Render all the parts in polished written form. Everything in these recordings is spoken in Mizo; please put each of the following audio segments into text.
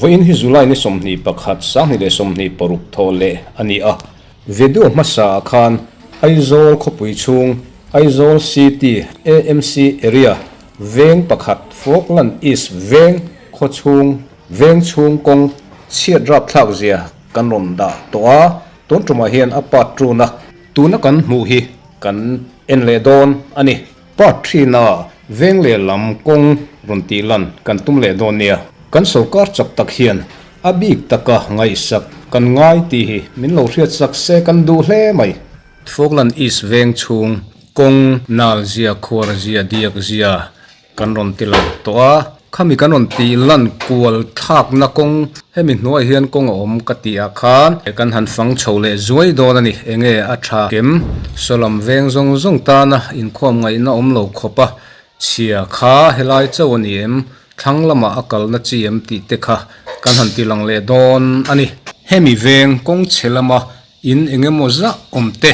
Vawiin hi July ni 21, 2026 thaw leh a ni a. Video hmasa ah khan Aizawl khawpui chhung, Aizawl City, AMC Area, veng pakhat Falkland East veng khawchhung, veng chhung kawng chhiat rapthlak zia kan rawn dah tawh a, tun tumah hian a part two na tuna kan hmuh hi kan en leh dawn a ni. Part three na veng leh lam kawng rawn tih lan kan tum leh dawn nia. Kan sorkar chak tak hian a bik taka ngaihsak kan ngai tih hi min lo hriat sak se kan duh hle mai. Falkland East veng chhung kawng nal zia khuar zia diak zia kan rawn ti lang tawh a, khami kan rawn tih lan kual thlakna kawng hemi hnuaiah hian kawng a awm ka tih ah khan kan han fang chho leh zuai dawn a ni. Enge a tha kem sawlam veng zawng zawng tana inkhawm ngaihna awm lo khawp a chhia kha helai chauh a ni em? Thlang lamah a kalna chi em tih te kha kan han ti lang leh dawn a ni. Hemi veng kawng chhe lama in eng emaw zah awm te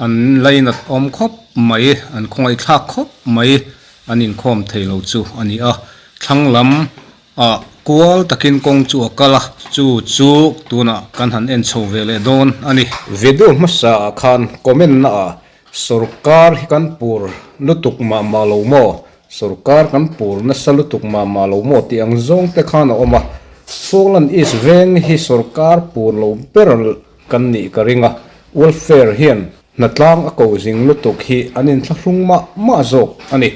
an lainat awm khawp mai, an khawngaihthlak khawp mai, an inkhawm thei lo chu a ni a. Thlang lam ah kual takin kawng chu a kal a, chu chu tunah kan han en chho ve leh dawn a ni. Video hmasa ah khan comment na ah Sorkar hi kan pur lutuk mah mah lo maw? Sorkar kan pur nasa lutuk mah mah lo maw tih ang zawng te khan a awm a. Falkland East veng hi sorkar pur lo ber kan nih ka ring a. Welfare hian hnatlang a ko zing lutuk hi an inthlahrung mah mah zawk a ni.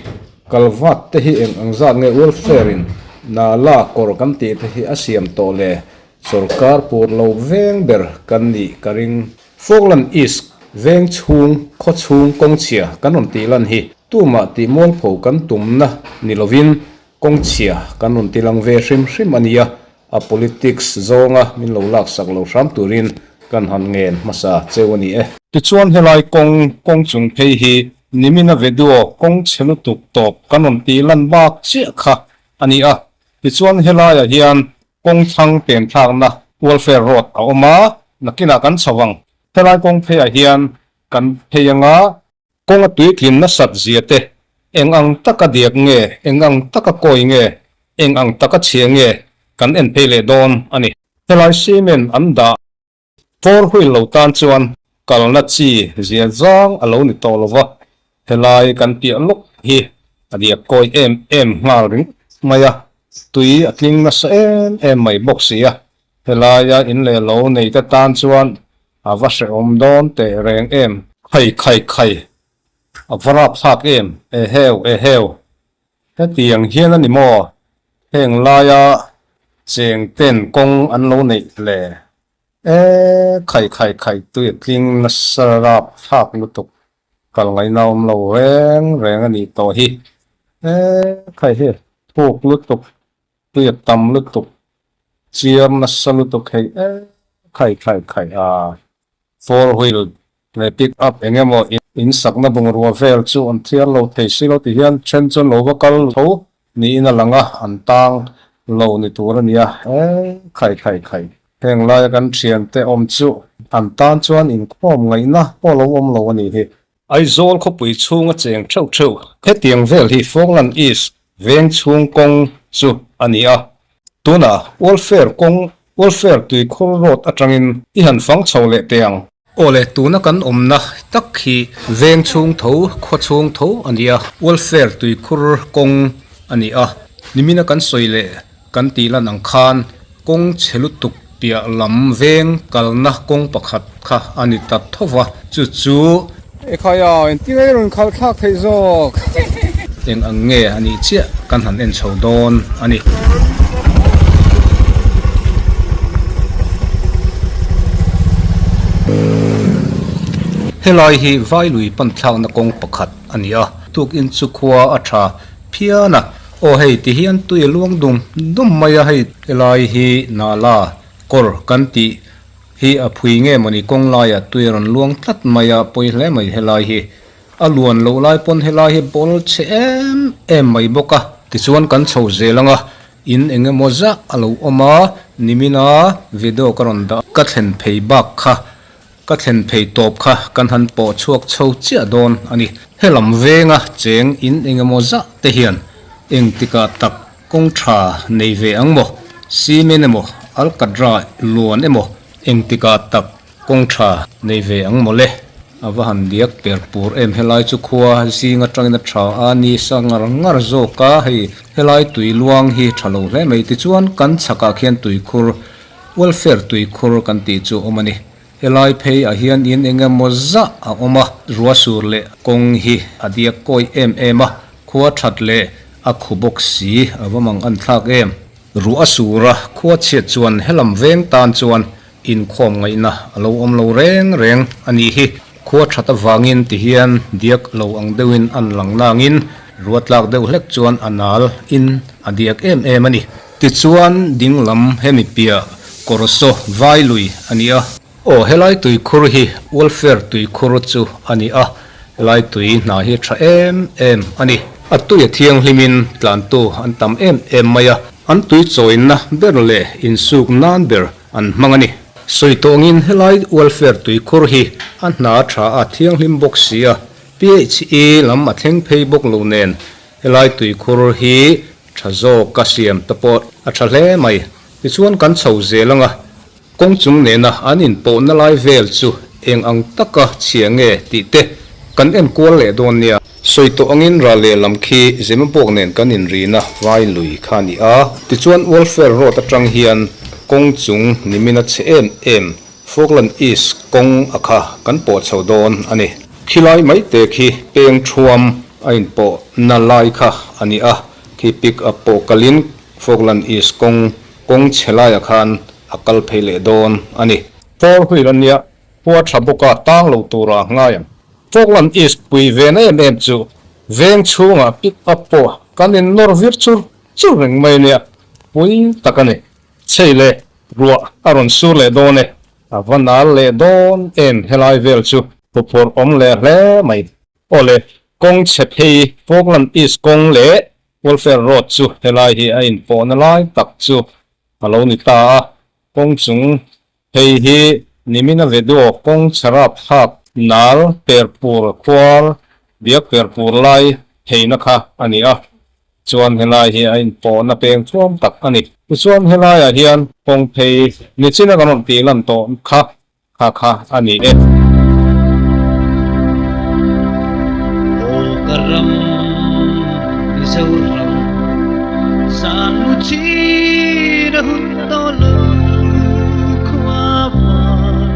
Kalvat te hi eng ang zat nge welfare in nala kawr kan tih te hi a siam tawh le? Sorkar pur lo veng ber kan nih ka ring. Falkland East veng chhung khaw chhung kawng chhia kan rawn tih lan hi tumah tih mualpho kan tumna ni lovin kawng chhia kan rawn ti lang ve hrim hrim a nia, a politics zawnga min lo laksak lo hram turin kan han ngen hmasa cheu a ni e. Tichuan helai kawng kawng chung phei hi nimina video kawng chhe lutuk tawp kan rawn tih lan bak chiah kha a ni a, tichuan helaiah hian Kawng thlang pen thlakna Welfare Road a awm a, nakinah kan chho ang. Helai kawng pheiah hian kan phei anga kawnga tuitlin nasat zia te, eng ang taka diak nge, eng ang taka kawi nge, eng ang taka chhia nge kan en phei leh dawn a ni. Helai cement an dah Four wheel lo tan chuan kalna chi zia zang a lo ni tawh lo va, helai kan piah lawk hi a diak kawi em em nghal ringawt mai a, tui a tling nasa em em mai bawk si a, helaia in leh lo nei te tan chuan a va hrehawm dawn teh reng em. Khai khai khai, a va rapthlak em, eheu eheu, Hetiang hian a ni maw? Heng laia cheng ten kawng an lo neih hle. E khai khai khai tui a tling nasa rap thlak lutuk kal ngaihna awm lo reng reng a nih tawh hi. E khai hi thuk lutuk tui a tam lutuk chiar nasa lutuk hei e khai khai khai a four wheel leh pick up eng emaw in sakna bungrua vel chu an thiar lo thei si lo tih hian then chuan lo va kal tho niin a lang a, an tang lo ni tur a nia e khai khai khai. Heng laia kan thiante awm chu an tan chuan inkhawm ngaihna pawh lo awm lo a nih hi. Aizawl khawpui chhunga cheng theuh theuh hetiang vel hi Falkland East veng chhung kawng chu a ni a, tunah Welfare kawng Welfare tuikhur road atangin i han fang chho leh teh ang. Aw le, tuna kan awmna tak hi veng chhung tho, khaw chhung tho a ni a, Welfare tuikhur kawng a ni a, nimina kan sawi leh kan tih lan ang khan kawng chhe lutuk piah lam veng kalna kawng pakhat kha a ni ta tho va, chu chu. Ekhai a, engtin nge rawn khalh thlak theih zawk? Eng ang nge a nih chiah kan han en chho dawn a ni. Helai hi Vailui pan thlakna kawng pakhat a ni a, tukin chu khua a tha phian a. Aw hei ti hian tui a luang dum dum mai a, hei helai hi Nala kawr kan tih hi a phui nge mawni kawng laiah tui a rawn luang tlat mai a, pawi hle mai helai hi. A luan loh lai pawn helai hi ball chhe em em mai bawk a. Tichuan kan chho zel ang a, in eng emaw zah a lo awm a, nimina video ka rawn dah ka thlen phei bak kha. Ka thlen phei tawp kha kan han pawh chhuak chho chiah dawn a ni. Helam venga cheng in engemaw zah te hian engtikah tak kawng tha nei ve ang maw? Cement emaw, alkatra luan emaw engtikah tak kawng tha nei ve ang maw le? A va han diak per pur em helai chu khua zing atangin a tha a ni sa ngar ngar zawk a, hei helai tui luang hi tha lo hle mai tichuan kan chhakah khian tuikhur Welfare tuikhur kan tih chu a awm a ni. Helai phei ah hian in eng emaw zah a awm a, rua sur leh kawng hi a diak kawi em em a, khua that leh a khu bawk si a va mang an thlak em. Ruah a sur a, khua chhiat chuan helam veng tan chuan inkhawm ngaihna a lo awm lo reng reng a nih hi. Khua that avangin ti hian diak lo ang deuhin an lang nangin rua tlak deuh hlek chuan a nal in a diak em em a ni. Tichuan ding lam hemi piah kawr saw vai lui a ni a. Aw helai tuikhur hi welfare tuikhur chu a ni a, helai tui hna hi tha em em a ni. A tui a thianghlimin tlantu an tam em em mai a, an tui chawinna ber leh insuk nan ber an hmang a ni. Sawi tawngin helai welfare tuikhur hi a hna tha a thianghlim bawk si a, PHE lam a thleng phei bawk lo nen helai tuikhur hi Tha zawk ka siam te pawh a tha hle mai. Tichuan kan chho zel anga kawng chung nena an inpawhna lai vel chu eng ang taka chhia nge tih te kan en kual leh dawn nia. Sawi tawh angin ral lehlam khi Zemabawk nen kan inrina vai lui kha a ni a. Tichuan Welfare Road atang hian kawng chung nimin a chhe em em Falkland East kawng a kha kan pawh chho dawn a ni. Khilai mai te khi peng thuam a inpawhna lai kha a ni a, khi pick up pawh kalin Falkland East kawng kawng chhe laiah khan a kal phei leh dawn a ni. Four wheel a nia, khua tha bawka tang lo tura ngai ang. Falkland East pui ve na em em chu veng chhungah pick up pawh kan innawr vir chur chur reng mai a nia, pui tak a ni. Chhei leh ruah a rawn sur leh dawn e. A va nal leh dawn em helai vel chu. Huphurh awm leh hle mai. Awle, kawng chhe phei Falkland East kawng leh Welfare Road chu helai hi a inpawhna lai tak chu a lo ni ta a. Kawng chung phei hi nimina vedio kawng chhe rap thlak nal perpur khuar biak perpur lai pheina kha a ni a. Chuan helai hi a inpawhna peng thuam tak a ni. Tichuan helaiah hian kawng phei nichina kan rawn tih lan tawh kha kha kha a ni e. Aw ka ram Mizoram zan mu chin a hun tawh lo khua van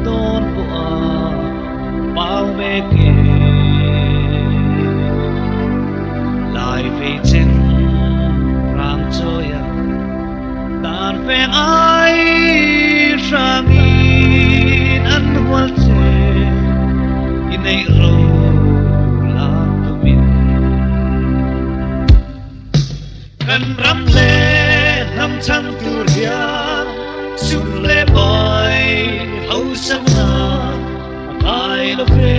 dawn pawh a pau mek e. Lai vei chen rang chawi a Dan feng ai hrangin an hual che i neih ro lak tumin. Kan ram leh hnam chhan tur hian sum leh pai hausakna a ngai lo ve.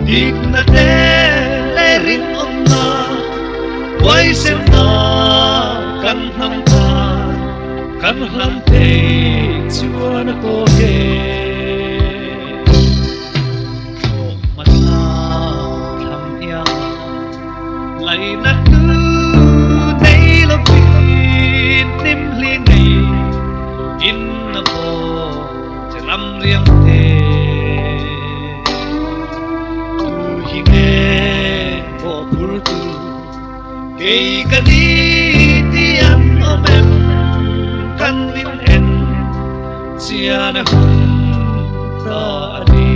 Dikna te leh rinawmna huaisenna kan hnam tan kan hlam thei chuan a tawk e. Thlawh hmasa thlam hian laina tu nei lovin hnim hli nei in a maw che ram riang te. Tu hi nge pawh phur tu kei ka ni ti an awm em kan min en chian a hun ta a ni.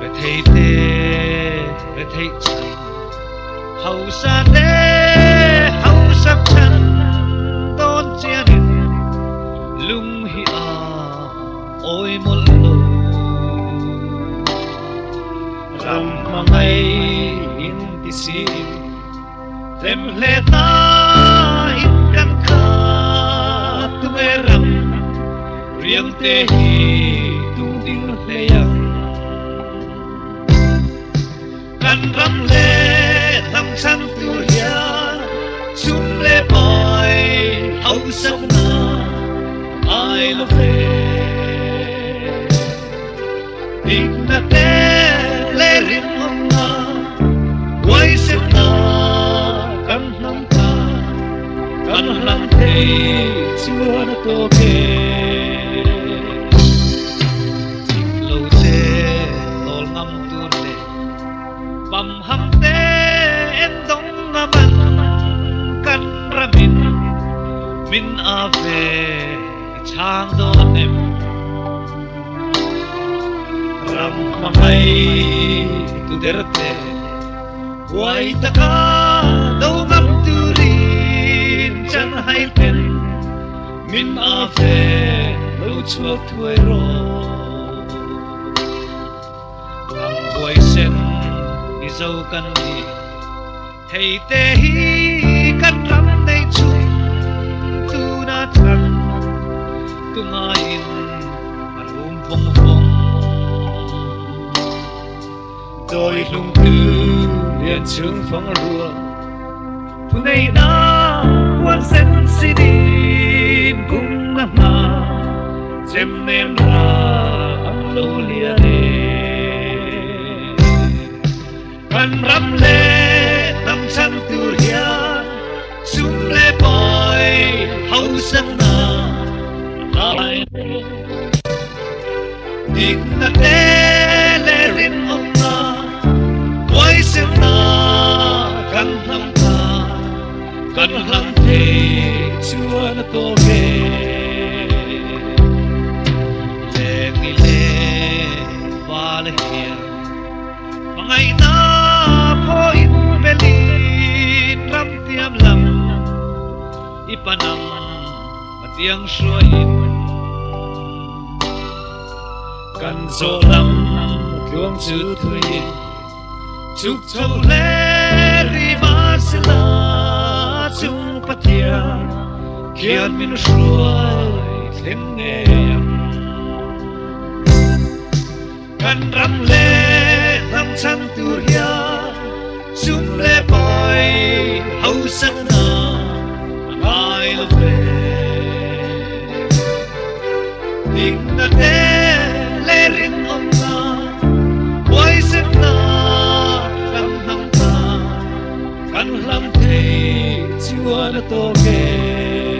Rethei te rethei chan hausa te hausak chan tawn chianin lung hi a awi mawlh lo. Ram hmangai in ti siin hlem hle ta in kan khat tunge ram riang te hi tung ding hle ang. Kan ram leh hnam chhan tur hian sum leh pai hausakna. ngai lo ve. Dikna te leh rinawmna, huaisenna kan hnam ta, kan hlam thei chuan a tawk e. Dik lo te tawl ngam tur leh pam ham te en dawng ngam an kan ramin min a ve i chhang dawn em? Ram hmangaih tu der te huai taka do ngam turin chan hai ten min a ve lo chhuak thuai rawh. Ram huaisen Mizo kan ni. Hei te hi kan ram nei chhung tuna thlan tungaiin a rum vawng vawng. Dawi hlung tu lian chung fang rua thu nei na huan sen si din bung na hna chem nen ra ang lo lian e. Kan ram leh hnam chhan tur hian sum leh pai hausakna a hlai hle. Dikna te leh rinawmna, huaisenna kan hnam ta, kan hlang thei chuan a tawk e. Leng i leh val hian. Hmangaihna phawiin belin ram tiam lam i panang hmatiang hruaiin kan zawh lam tluang chu thuiin chuk chho hle ri mahsela chung Pathian khian min hruai thleng ngei ang. Kan ram leh hnam chhan tur hian sum leh pai hausakna a ngai lo ve. Dikna te leh rinawmna, huaisenna kan hnam ta, kan hlam thei chuan a tawk e.